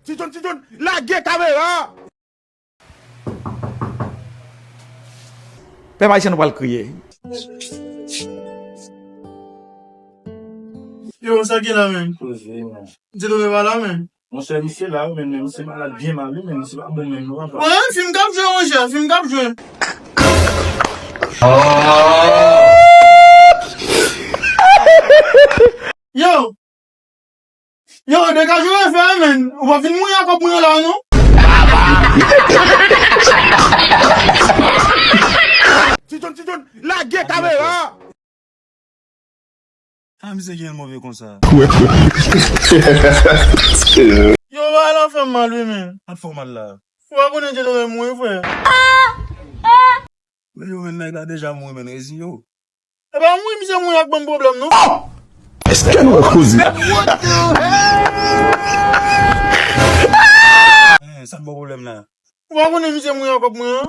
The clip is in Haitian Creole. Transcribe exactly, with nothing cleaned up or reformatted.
Ti John, Ti John, lage kamera! Pèp ayisyen, nou pral kriye. Yo, sa ki la, menm? Koze, man. Ti John pa la, menm. Monchè, misye la, wi, men, men misye malad byen mal, wi, men misye pa bon, men, non, papa. Bon, fim k ap jwe, monchè, fim k ap jwe. Yo! Yo, degaje w fè, men. Ou pa fin mouri ak kòb mwen la, non? Ti John, Ti John, lage kamera! Ah, misye gen move konsa. Yo, bagay la fè m mal, wi, men. Sa t fè w mal la? Ou pa konnen Dieudonné mouri, frè. Men yo, men nèg la deja mouri, men reziye w. E pa mouri, misye mouri ak banm pwoblèm, non? Èske nou koze? Eh, sa t ba w pwoblèm la? Ou pa konnen misye mouri ak kòb mwen an?